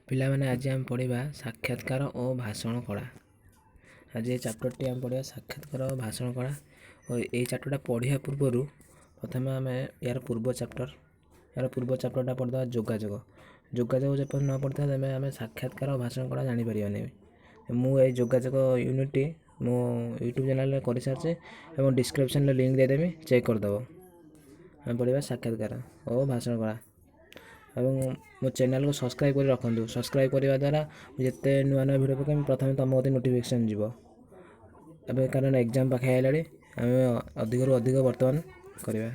ପିଲାମାନେ, ଆଜି ଆମେ ପଢ଼ିବା ସାକ୍ଷାତକାର ଓ ଭାଷଣ କଳା। ଆଜି ଏ ଚାପ୍ଟରଟି ଆମେ ପଢ଼ିବା, ସାକ୍ଷାତକାର ଓ ଭାଷଣ କଳା। ଓ ଏଇ ଚାପ୍ଟରଟା ପଢ଼ିବା ପୂର୍ବରୁ ପ୍ରଥମେ ଆମେ ଏହାର ପୂର୍ବ ଚାପ୍ଟର, ଏହାର ପୂର୍ବ ଚାପ୍ଟରଟା ପଢ଼ିଦେବା, ଯୋଗାଯୋଗ। ଯୋଗାଯୋଗ ଯେପରି ନ ପଢ଼ିଥିବା, ତେବେ ଆମେ ସାକ୍ଷାତକାର ଓ ଭାଷଣ କଳା ଜାଣିପାରିବାନି। ମୁଁ ଏଇ ଯୋଗାଯୋଗ ୟୁନିଟ୍ଟି ମୁଁ ୟୁଟ୍ୟୁବ୍ ଚ୍ୟାନେଲ୍ରେ କରିସାରିଛି ଏବଂ ଡିସ୍କ୍ରିପ୍ସନ୍ରେ ଲିଙ୍କ୍ ଦେଇଦେବି, ଚେକ୍ କରିଦେବ। ଆମେ ପଢ଼ିବା ସାକ୍ଷାତକାର ଓ ଭାଷଣ କଳା ଏବଂ ମୋ ଚ୍ୟାନେଲ୍କୁ ସବସ୍କ୍ରାଇବ୍ କରି ରଖନ୍ତୁ। ସବସ୍କ୍ରାଇବ୍ କରିବା ଦ୍ୱାରା ମୁଁ ଯେତେ ନୂଆ ନୂଆ ଭିଡ଼ିଓ ପକାଇବି, ପ୍ରଥମେ ତୁମ କତିକି ନୋଟିଫିକେସନ୍ ଯିବ। ଏବେ କାରଣ ଏକ୍ଜାମ୍ ପାଖେଇ ଆଇଲାଣି, ଆମେ ଅଧିକରୁ ଅଧିକ ବର୍ତ୍ତମାନ କରିବା।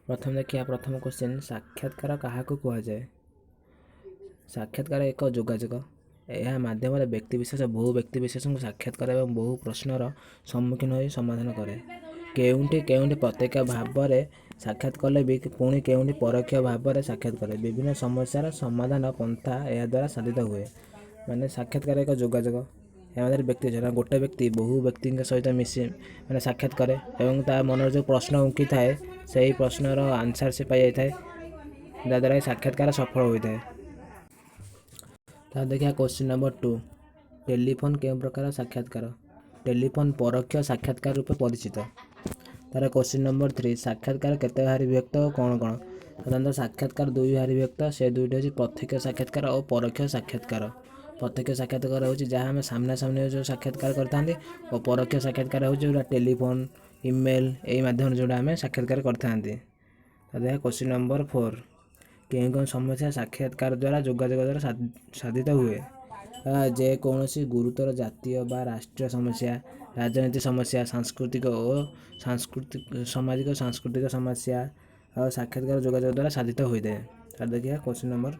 ପ୍ରଥମେ ଦେଖିବା ପ୍ରଥମ କ୍ୱେଶ୍ଚିନ୍, ସାକ୍ଷାତକାର କାହାକୁ କୁହାଯାଏ? ସାକ୍ଷାତକାର ଏକ ଯୋଗାଯୋଗ। ଏହା ମାଧ୍ୟମରେ ବ୍ୟକ୍ତିବିଶେଷ ବହୁ ବ୍ୟକ୍ତିବିଶେଷଙ୍କୁ ସାକ୍ଷାତ କରେ ଏବଂ ବହୁ ପ୍ରଶ୍ନର ସମ୍ମୁଖୀନ ହୋଇ ସମାଧାନ କରେ। କେଉଁଠି କେଉଁଠି ପ୍ରତ୍ୟକ୍ଷ ଭାବରେ ସାକ୍ଷାତ କଲେ ବି ପୁଣି କେଉଁଠି ପରୋକ୍ଷ ଭାବରେ ସାକ୍ଷାତ କରେ। ବିଭିନ୍ନ ସମସ୍ୟାର ସମାଧାନ ପନ୍ଥା ଏହାଦ୍ୱାରା ସାଧିତ ହୁଏ। ମାନେ ସାକ୍ଷାତକାର ଏକ ଯୋଗାଯୋଗ। ଏହା ମାଧ୍ୟମରେ ବ୍ୟକ୍ତି, ଗୋଟେ ବ୍ୟକ୍ତି ବହୁ ବ୍ୟକ୍ତିଙ୍କ ସହିତ ମିଶି ମାନେ ସାକ୍ଷାତ କରେ ଏବଂ ତା ମନରେ ଯେଉଁ ପ୍ରଶ୍ନ ଉଙ୍କିଥାଏ, ସେହି ପ୍ରଶ୍ନର ଆନ୍ସର୍ ସେ ପାଇଯାଇଥାଏ, ଯାହାଦ୍ୱାରା ସାକ୍ଷାତକାର ସଫଳ ହୋଇଥାଏ। ତାହେଲେ ଦେଖିବା କ୍ୱେଶ୍ଚିନ୍ ନମ୍ବର 2, ଟେଲିଫୋନ୍ କେଉଁ ପ୍ରକାର ସାକ୍ଷାତକାର? ଟେଲିଫୋନ୍ ପରୋକ୍ଷ ସାକ୍ଷାତକାର ରୂପେ ପରିଚିତ। ତାର କ୍ୱେଶ୍ଚିନ୍ ନମ୍ବର 3, ସାକ୍ଷାତକାର କେତେ ଭାଗରେ ବିଭକ୍ତ ଓ କ'ଣ କ'ଣ? ସାଧାରଣତଃ ସାକ୍ଷାତକାର ଦୁଇ ଭାଗରେ ବିଭକ୍ତ। ସେ ଦୁଇଟି ହେଉଛି ପ୍ରତ୍ୟକ୍ଷ ସାକ୍ଷାତକାର ଓ ପରୋକ୍ଷ ସାକ୍ଷାତକାର। ପ୍ରତ୍ୟକ୍ଷ ସାକ୍ଷାତକାର ହେଉଛି ଯାହା ଆମେ ସାମ୍ନାସାମ୍ନି ଯେଉଁ ସାକ୍ଷାତକାର କରିଥାନ୍ତି ଓ ପରୋକ୍ଷ ସାକ୍ଷାତକାର ହେଉଛି ଯେଉଁଟା ଟେଲିଫୋନ୍, ଇମେଲ୍ ଏଇ ମାଧ୍ୟମରେ ଯେଉଁଟା ଆମେ ସାକ୍ଷାତକାର କରିଥାନ୍ତି। ତାହେଲେ କ୍ୱେଶ୍ଚିନ୍ ନମ୍ବର 4, କେଉଁ କେଉଁ ସମସ୍ୟା ସାକ୍ଷାତକାର ଦ୍ୱାରା, ଯୋଗାଯୋଗ ଦ୍ୱାରା ସାଧିତ ହୁଏ? ଯେକୌଣସି ଗୁରୁତର ଜାତୀୟ ବା ରାଷ୍ଟ୍ରୀୟ ସମସ୍ୟା, ରାଜନୀତି ସମସ୍ୟା, ସାଂସ୍କୃତିକ ଓ ସାଂସ୍କୃତିକ, ସାମାଜିକ ସାଂସ୍କୃତିକ ସମସ୍ୟା ଆଉ ସାକ୍ଷାତକାର ଯୋଗାଯୋଗ ଦ୍ୱାରା ସାଧିତ ହୋଇଥାଏ। ତାର ଦେଖିବା କ୍ୱେଶ୍ଚିନ୍ ନମ୍ବର,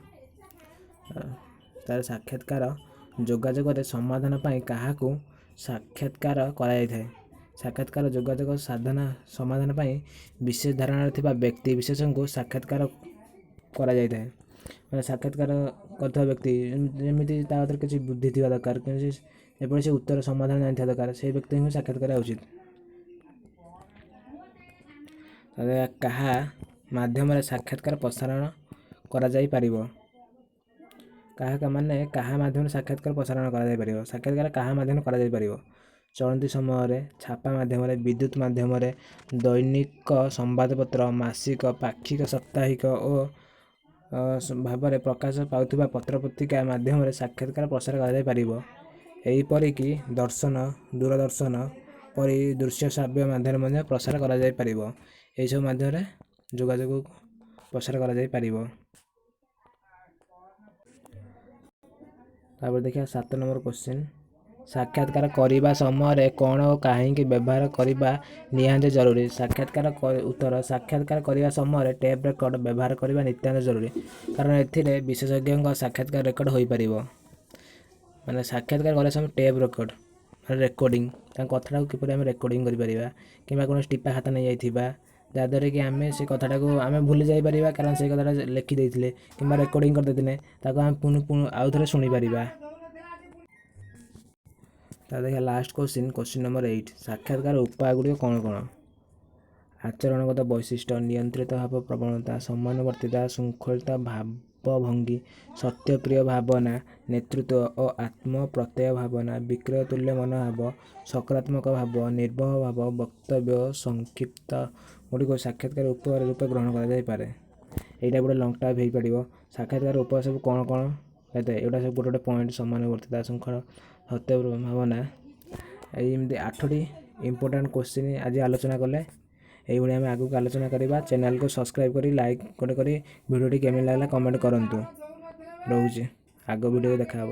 ତାର ସାକ୍ଷାତକାର ଯୋଗାଯୋଗରେ ସମାଧାନ ପାଇଁ କାହାକୁ ସାକ୍ଷାତକାର କରାଯାଇଥାଏ? ସାକ୍ଷାତକାର ଯୋଗାଯୋଗ ସାଧନା ସମାଧାନ ପାଇଁ ବିଶେଷ ଧାରଣାରେ ଥିବା ବ୍ୟକ୍ତି ବିଶେଷଙ୍କୁ ସାକ୍ଷାତକାର କରାଯାଇଥାଏ। ମାନେ ସାକ୍ଷାତକାର କରୁଥିବା ବ୍ୟକ୍ତି ଯେମିତି ତା ଭିତରେ କିଛି ବୁଦ୍ଧି ଥିବା ଦରକାର, କିନ୍ତୁ ଏପରି ସେ ଉତ୍ତର ସମାଧାନ ଜାଣିଥିବା ଦରକାର, ସେଇ ବ୍ୟକ୍ତିଙ୍କୁ ସାକ୍ଷାତ କରିବା ଉଚିତ। କାହା ମାଧ୍ୟମରେ ସାକ୍ଷାତକାର ପ୍ରସାରଣ କରାଯାଇପାରିବ? କାହା ମାନେ କାହା ମାଧ୍ୟମରେ ସାକ୍ଷାତକାର ପ୍ରସାରଣ କରାଯାଇପାରିବ? ସାକ୍ଷାତକାର କାହା ମାଧ୍ୟମରେ କରାଯାଇପାରିବ? ଚଳନ୍ତି ସମୟରେ, ଛାପା ମାଧ୍ୟମରେ, ବିଦ୍ୟୁତ ମାଧ୍ୟମରେ, ଦୈନିକ ସମ୍ବାଦପତ୍ର, ମାସିକ, ପାକ୍ଷିକ, ସାପ୍ତାହିକ ଓ ଭାବରେ ପ୍ରକାଶ ପାଉଥିବା ପତ୍ରପତ୍ରିକା ମାଧ୍ୟମରେ ସାକ୍ଷାତକାର ପ୍ରସାର କରାଯାଇପାରିବ। ଏହିପରିକି ଦର୍ଶନ, ଦୂରଦର୍ଶନ ପରି ଦୃଶ୍ୟ ଶ୍ରାବ୍ୟ ମାଧ୍ୟମରେ ମଧ୍ୟ ପ୍ରସାର କରାଯାଇପାରିବ। ଏହିସବୁ ମାଧ୍ୟମରେ ଯୋଗାଯୋଗକୁ ପ୍ରସାର କରାଯାଇପାରିବ। ତାପରେ ଦେଖିବା 7 ନମ୍ବର କ୍ୱେଶ୍ଚିନ୍, ସାକ୍ଷାତକାର କରିବା ସମୟରେ କ'ଣ ଓ କାହିଁକି ବ୍ୟବହାର କରିବା ନିହାତି ଜରୁରୀ? ସାକ୍ଷାତକାର ଉତ୍ତର, ସାକ୍ଷାତକାର କରିବା ସମୟରେ ଟେପ୍ ରେକର୍ଡ଼ ବ୍ୟବହାର କରିବା ନିତ୍ୟାନ୍ତ ଜରୁରୀ, କାରଣ ଏଥିରେ ବିଶେଷଜ୍ଞଙ୍କ ସାକ୍ଷାତକାର ରେକର୍ଡ଼ ହୋଇପାରିବ। ମାନେ ସାକ୍ଷାତକାର କରିବା ସମୟରେ ଟେପ୍ ରେକର୍ଡ଼ ମାନେ ରେକର୍ଡ଼ିଂ, ତାଙ୍କ କଥାଟାକୁ କିପରି ଆମେ ରେକର୍ଡ଼ିଂ କରିପାରିବା, କିମ୍ବା କୌଣସି ଟିପା ଖାତା ନେଇଯାଇଥିବା, ଯାହାଦ୍ୱାରା କି ଆମେ ସେ କଥାଟାକୁ ଆମେ ଭୁଲି ଯାଇପାରିବା, କାରଣ ସେ କଥାଟା ଲେଖି ଦେଇଥିଲେ କିମ୍ବା ରେକର୍ଡ଼ିଂ କରିଦେଇଥିଲେ, ତାକୁ ଆମେ ପୁଣି ପୁଣି ଆଉ ଥରେ ଶୁଣିପାରିବା। ତା ଦେଖିବା ଲାଷ୍ଟ କ୍ୱେଶ୍ଚିନ୍, କ୍ୱେଶ୍ଚିନ୍ ନମ୍ବର 8, ସାକ୍ଷାତକାର ଉପାୟ ଗୁଡ଼ିକ କ'ଣ କ'ଣ? ଆଚରଣଗତ ବୈଶିଷ୍ଟ୍ୟ, ନିୟନ୍ତ୍ରିତ ଭାବ ପ୍ରବଣତା, ସମାନୁବର୍ତ୍ତିତା, ଶୃଙ୍ଖଳିତ ଭାବଭଙ୍ଗୀ, ସତ୍ୟପ୍ରିୟ ଭାବନା, ନେତୃତ୍ୱ ଓ ଆତ୍ମପ୍ରତ୍ୟୟ ଭାବନା, ବିକ୍ରୟ ତୁଲ୍ୟ ମନୋଭାବ, ସକାରାତ୍ମକ ଭାବ, ନିର୍ମୋହ ଭାବ, ବକ୍ତବ୍ୟ ସଂକ୍ଷିପ୍ତ ଗୁଡ଼ିକୁ ସାକ୍ଷାତକାର ଉପାୟ ରୂପେ ଗ୍ରହଣ କରାଯାଇପାରେ। ଏଇଟା ଗୋଟେ ଲଙ୍ଗ ଟାଇପ୍ ହେଇପାରିବ। ସାକ୍ଷାତକାର ଉପାୟ ସବୁ କ'ଣ କ'ଣ ହେଇଥାଏ? ଏଗୁଡ଼ା ସବୁ ଗୋଟେ ଗୋଟେ ପଏଣ୍ଟ, ସମାନୁବର୍ତ୍ତିତା, ଶୃଙ୍ଖଳ, ସତ୍ୟ ଭାବନା। ଏଇ ଏମିତି 8ଟି ଇମ୍ପୋର୍ଟାଣ୍ଟ କ୍ୱେଶ୍ଚିନ୍ ଆଜି ଆଲୋଚନା କଲେ। ଏଇଭଳି ଆମେ ଆଗକୁ ଆଲୋଚନା କରିବା। ଚ୍ୟାନେଲକୁ ସବସ୍କ୍ରାଇବ୍ କରି, ଲାଇକ୍ ଗୋଟେ କରି, ଭିଡ଼ିଓଟି କେମିତି ଲାଗିଲା କମେଣ୍ଟ କରନ୍ତୁ। ରହୁଛି, ଆଗ ଭିଡ଼ିଓ ଦେଖାହେବ।